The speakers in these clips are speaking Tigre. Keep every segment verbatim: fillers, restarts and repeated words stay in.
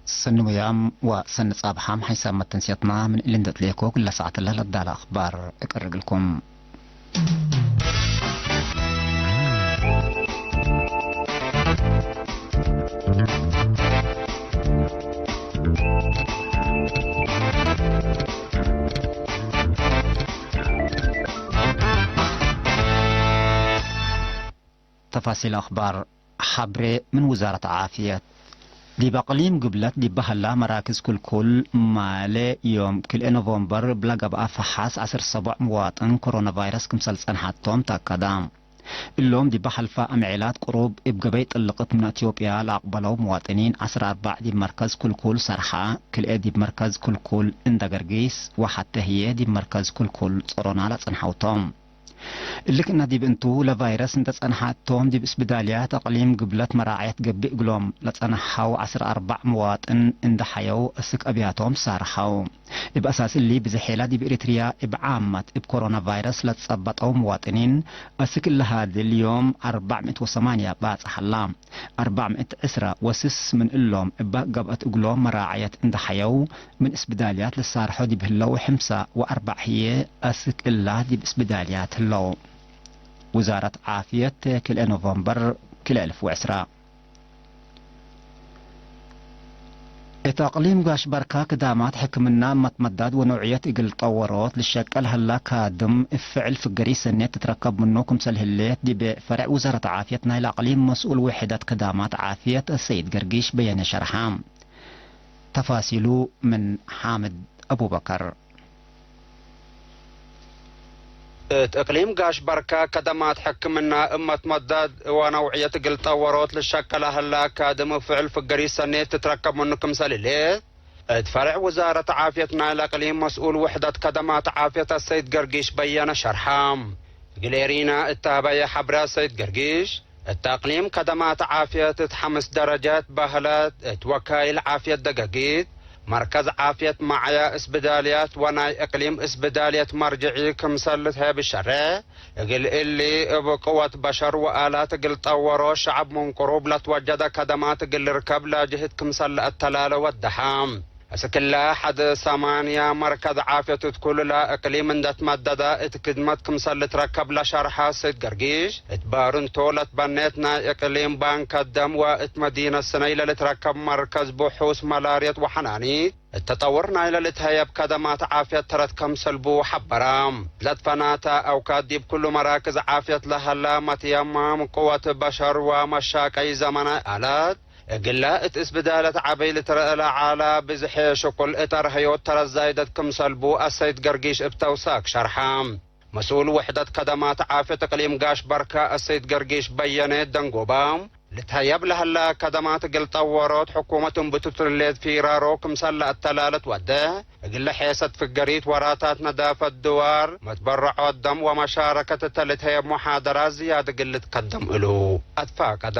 ሰኒ ወያም ወሰኒ ጻብሓም ሓይሳም መተንስየትና ምን እሊ እንዴ ትሌኮ ክለ ሳዕት ለለዳለ አኽባር እቀርግልኩም። ተፋሲል አኽባር። ሐብሬ ምን ውዛረት ዓፍየት። ዲብ አቅሊም ግብለት ዲበ ሀላ መራክዝ ክልኩል፣ ማሌ ዮም ክልኤ ኖቨምበር እብ ለገብአ ፈሓስ ዐስር ሰቦዕ ምዋጥን ኮሮና ቫይረስ ክምሰል ጸንሐቶም ተአከደ። እሎም ዲበ ሐልፈ አምዔላት ቅሩብ እብ ገበይ ጥልቅት ምን አትዮጵያ ለአቅበለው ምዋጥኒን፣ ዐስር አርበዕ ዲብ መርከዝ ክልኩል ሰርሐ፣ ክልኤ ዲብ መርከዝ ክልኩል እንደ ገርጊስ ወሐቴ ህዬ ዲብ መርከዝ ክልኩል ጾሮና ለጸንሐው ቶም። እሊ ክእነ ዲብ እንቱ፣ ለቫይረስ እንተ ጸንሐ እቶም ዲብ እስብዳልያት አቅሊም ግብለት መራዐየት ገብእ እግሎም ለጸንሐው ዐስር አርበዕ ምዋጥን እንደ ሐየው፣ አስክ አብያቶም ሳርሐው። እብ አሳስ እሊ፣ ብዝሕ ሔላ ዲብ ኤሪትርያ እብ ዓመት እብ ኮሮና ቫይረስ ለትጸበጠው ምዋጥኒን፣ አስክ እለ ሃድል ዮም አርበዕ ምእት ወሰማንያ ባጽሕ ሀላ። አርበዕ ምእት ዕስረ ወስስ ምን እሎም እበ ገብአት እግሎም መራዐየት እንደ ሐየው፣ ምን እስብዳልያት ለሳርሖ ዲብ ህለው ሕምሰ ወአርበዕ ህዬ አስክ እላ ዲብ እስብዳልያት ህለው። ውዛረት ዓፍየት፣ ክልኤ ኖቨምበር ክልኤ አልፍ ወዕስራ። እት አቅሊም ጋሽ በርካ ክዳማት ሕክምና መትመዳድ ወነውዕየት እግል ጠወሮት ልሸቀል ሀላ ካድም እብ ፍዕል ፍገሪ ሰኔት ትትረከብ ምኑ ክምሰል ህሌት ዲብ ፈሬዕ ውዛረት ዓፍየት ናይለ አቅሊም መስኡል ውሕደት ክዳማት ዓፍየት አሰይድ ገርጊሽ በየነ ሸርሐ። ተፋሲሉ ምን ሓምድ አቡበከር። እት እቅሊም ጋሽ በርካ ከደማት ሕክምና እብ መትመዳድ ወነውዕየት እግል ጠወሮት ልሸቀለ ሀለ አካድም እብ ፍዕል ፍገሪ ሰኔት ትትረከብ ምኑ ክምሰል ህሌት፣ እት ፈሬዕ ውዛረት ዓፍየት ናይለ እቅሊም መስኡል ውሕደት ከደማት ዓፍየት አሰይድ ገርጊሽ በየነ ሸርሐ። እግል ኤሪና እት ሀበየ ሐብረ አሰይድ ገርጊሽ፣ እት አቅሊም ከደማት ዓፍየት እት ሐምስ ደረጃት በህለት፣ እት ወካይል ዓፍየት ደገጊት፣ መርከዝ ዓፍየት መዕያ፣ እስብዳልያት ወናይ እቅሊም እስብዳልየት መርጅዒ ክምሰል ልትሀብ ሸሬ፣ እግል እሊ እብ ቅወት በሸር ወአላት እግል ጠወሮ ሸዐብ ምን ቅሩብ ለትወጀደ ከደማት እግል ልርከብ ለጅህድ ክምሰል ለአተላለ ወደሐ። አስክለ ሐድ ሰማንያ መርከዝ ዓፍየት እት ኩሉ እቅሊም እንደ ትመደደ እት ክድመት ክምሰል ልትረከብ ለሸርሐ ሰይድ ገርጊሽ፣ እት ባርንቶ ለትበኔት ናይ እቅሊም ባንክ ደም ወእት መዲነት ስነይ ለልትረከብ መርከዝ ብሑስ መላርየት ወሐናኒት እት ተጠውር ናይለ ልትሀየብ ከደማት ዓፍየት ተረት ክምሰል ቡ ሐበረ። ለትፈናተ አውካት ዲብ ኩሉ መራክዝ ዓፍየት ለሀላ መትየማም ቅወት በሸር ወመሻቀይ ዘመናይ አላት እግለ እት እስብዳለት ዐበይ ልትረአ ለዐለ ብዝሐ ሽቁል እት አርሀዮት ተረት ዛይደት ክምሰል ቡ አሰይድ ገርጊሽ እብ ተውሳክ ሸርሐ። መስኡል ውሕደት ከደማት ዓፍየት እቅሊም ጋሽ በርካ አሰይድ ገርጊሽ በየነ ደንጎባ፣ ልትሀየብ ለሀለ ከደማት እግል ጠወሮት ሕኩመት እምብቱ ትርሌት ፊራሮ ክምሰል ለአተላለት ወደ፣ እግለ ሔሰት ፍገሪት ወራታት ነዳፈት ድዋር፣ መትበረዖት ደም ወመሻረከት እተ ልትሀየብ ሙሓደራት ዝያድ እግል ልትከደም እሉ አትፋቀደ።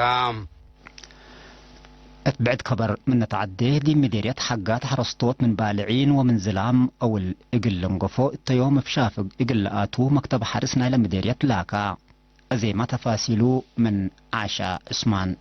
እት ብዕድ ከበር ምን ነትዐዴ፣ ዲብ ምዴርየት ሐጋት ሐረስቶት ምን ባልዒን ወምን ዝላም አውል እግል ልንገፎ እተ ዮም እብ ሻፍግ እግል ለአቱ መክተብ ሐርስ ናይለ ምዴርየት ላካ። አዜመ ተፋሲሉ ምን ዓሻ ዑስማን።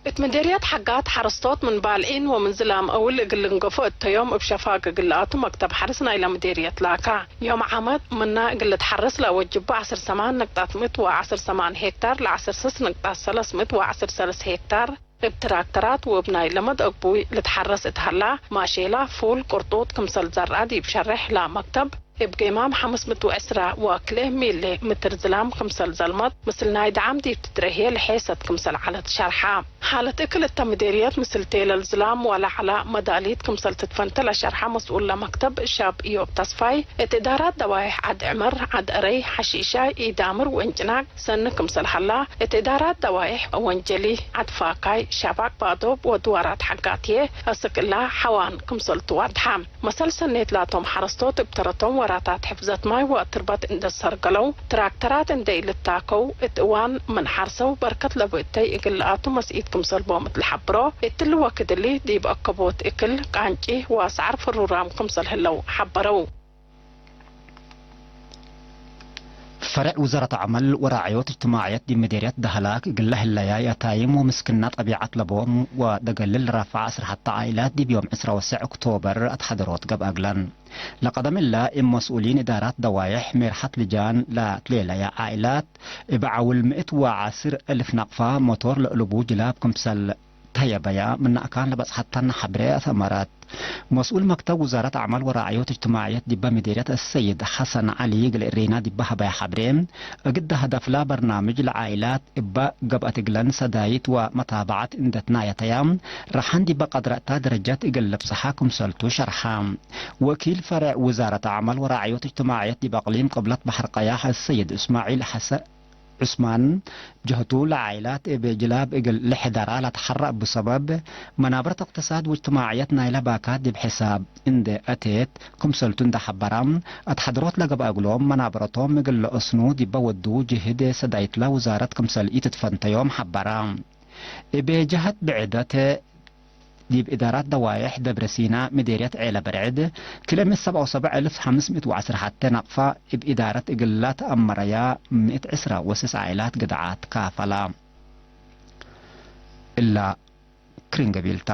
እት ምዴርየት ሐጋት ሐረስቶት ምን ባልዒን ወምን ዝላም አውል እግል ልንገፎ እተ ዮም እብ ሸፋግ እግል ለአቱ መክተብ ሐርስ ናይለ ምዴርየት ላካ። ዮም ዓመት ምነ እግል ልትሐረስ ለአወጅቡ ዐስር ሰማን ነቅጣት ምእት ወዐስር ሰማን ሄክታር ለዐስር ስስ ነቅጣት ሰለስ ምእት ወዐስር ሰለስ ሄክታር እብ ትራክተራት ወእብ ናይ ለመድ አግቡይ ልትሐረስ እት ሀላ፣ ማሼላ፣ ፉል፣ ቅርጡጥ ክምሰል ዘርአ ዲብ ሸሬሕ ለመክተብ፣ እብ ጌማም ሐምስ ምእት ወዕስራ ወክልኤ ሚሌ ምትር ዝላም ክምሰል ዘልመት፣ ምስል ናይ ደዓም ዲብ ትትረሄ ለሔሰት ክምሰል ዐለት ሸርሐ። ሓለት እክል እተ ምዴርየት ምስል ቴለል ዝላም ወለዐለ መዳሊት ክምሰል ትትፈንተ ለሸርሐ መስኡል ለመክተብ ሻብ እዮብ ተስፋይ፣ እት እዳራት ደዋይሕ ዐድ ዕመር፣ ዐድ አረይ፣ ሐሺሻይ፣ ኢዳምር ወእንጭናቅ ሰኒ ክምሰል ሀላ፣ እት እዳራት ደዋይሕ ወንጀሊ፣ ዐድ ፋካይ፣ ሸባቅ ባዶብ ወድዋራት ሐጋትዬ አስክ እላ ሐዋን ክምሰል ትዋድሐ። መሰል ሰኔት ላቶም ሐረስቶት እብ ተረቶም ወራታት ሕፍዘት ማይ ወአትርበት እንዴ ሰርገለው፣ ትራክተራት እንዴ ኢልታከው፣ እት እዋን ምን ሐርሰው በርከት ለብእተይ እግል ለአቱ መስኢት ክምሰል ቦም እት ለሐብሮ፣ እትሊ ወክድ እሊ ዲብ አከቦት እክል፣ ቃንጪ ወሰዐር ፍሩራም ክምሰል ህለው ሐበረው። ፈሬዕ ውዛረት ዐመል ወራዕዮት እጅትማዕየት ዲብ ምዴርየት ደህላክ እግለ ህለያይ አታይም ወምስክና ጠቢዐት ለቦም ወደገልል ረፍዐ አስርሐተ ዓኢላት ዲብ ዮም ዕስራ ወሰዕ ኦክቶበር አትሐደሮት ገብአ እግለን። ለቀደም እለ እብ መስኡሊን እዳራት ደዋይሕ ሜርሐት ልጃን ለትሌለያ ዓኢላት እብ ዐውል ምእት ወዐስር እልፍ ናቅፋ ሞቶር ለእልቡ ጅላብ ክምሰል ተየበያ ምነ አካን ለበጽሐተነ ሐብሬ አትአመረት። መስኡል መክተብ ውዛረት አዕማል ወራዕዮት እጅትማዕየት ዲበ ምዴርየት አሰይድ ሐሰን ዐሊ እግል እሬና ዲበ ሀበየ ሐብሬ፣ እግደ ሀደፍላ በርናምጅ ለዓኢላት እበ ገብአት እግለን ሰዳይት ወመታበዐት እንደ ትናየተያ፣ ረሐን ዲበ ቀድረታ ደረጀት እግል ልብጽሐ ክምሰልቱ ሸርሐ። ወኪል ፈሬዕ ውዛረት አዕማል ወራዕዮት እጅትማዕየት ዲብ አቅሊም ቅብለት በሐር ቀያሕ አሰይድ እስማዒል ሐሰ-፣ ዑስማን ጀህቱ፣ ለዓኢላት እብ ጅላብ እግል ልሕደራ ለትሐረ እቡ ሰበብ፣ መናብረት እቅትሳድ ወእጅትማዕየት ናይለ ባካት ዲብ ሕሳብ እንዴ አቴት ክምሰልቱ እንዴ ሐበራ፣ አትሐድሮት ለገብአ እግሎም መናብረቶም እግል ለአስኑ ዲበ ወዱ ጅህድ ሰዳይትለ ውዛረት ክምሰል ኢትትፈንተዮም ሐበራ። እብ ጀሀት ብዕደት፣ ዲብ እዳራት ደዋይሕ ደብረ ሲና ምዴርየት ዔለ በርዕድ፣ ክልኤ ምእት ሰብዓ ወሰብዕ እልፍ ሐምስ ምእት ወዐስር ሐቴ ናቅፋ እብ እዳረት እግላ ተአመረያ ምእት ዕስራ ወስስ ዓኢላት ግድዓት ካፈላ። እላ ክርን ገቢልታ።